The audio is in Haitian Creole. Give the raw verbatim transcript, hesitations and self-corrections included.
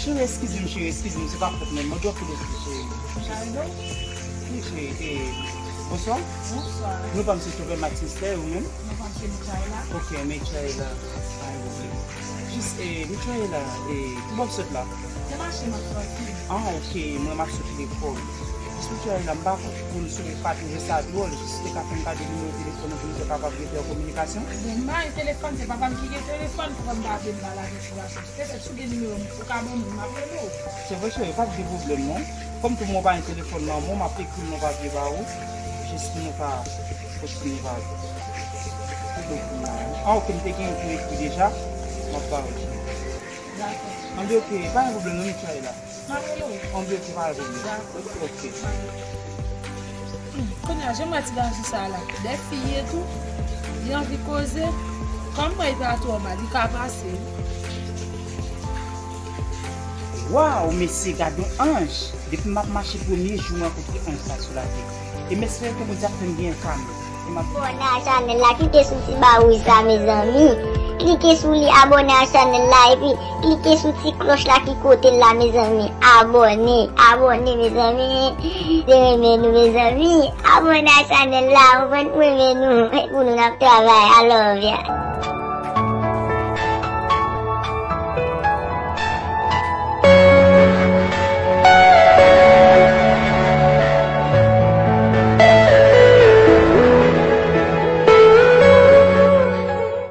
Cheri, eskize m, cheri, eskize m, se pa fòt mwen. Mande w anpil eskize, cheri. Wi, cheri, e, bonswa. Bonswa. Non pa m se Jovenel Max Mister, ou menm? Non pa m se Michaela. Ok, Michaela, pa gen pwoblèm. Jis, e, Michaela, e, ki bò w sot la? Se mache m ap sòti. Ah, ok, mwen m ap sot lekòl. Jis Michaela, m pa konn si w pa twouve sa dwòl, si w te ka fè m gade nimewo telefòn ou pou nou te kapab rete an kominikasyon. Bon, m pa gen telefòn, se papa m ki gen telefòn, papa m pa vle m pale avèk ou la. Petèt si w gen nimewo m, ou ka ban m li, m ap rele w. Se vre, cheri, pa t gen pwoblèm non. Kòm tou mwen pa gen telefòn nan men w, m ap ekri l nan papye ba ou, jis pou nou ka kontinye pale. Ou bon pou mwen. Ah, ok, m te gen yon pou ekri deja, m ap ba ou, cheri. Dakò. Anben, ok, pa gen pwoblèm non, Michaela. M ap rele w. Anben, ok, pa gen pwoblèm. Dakò. Ok. Hmm, kounye a, jan m wè ti gason sa a la, de fi ye tou, li anvi koze. Kòm mwen, li pa twò mal, li ka pase wi. Waw, mesye, gad yon anj! Depi m ap mache premye jou m rankontre anj sa sou latè. E m espere ke Bondye ap fè m gen fanmi. E m ap Abòne a chanèl la, klike sou ti ba wouj sa, mezanmi. Klike sou li, abòne a chanèl la, epi klike sou ti klòch la ki kote l la, mezanmi. Abòne, abòne, mezanmi. Se renmen nou, mezanmi. Abòne a chanèl la, ou konprann, renmen nou. Pou nou n ap travay. I love ya.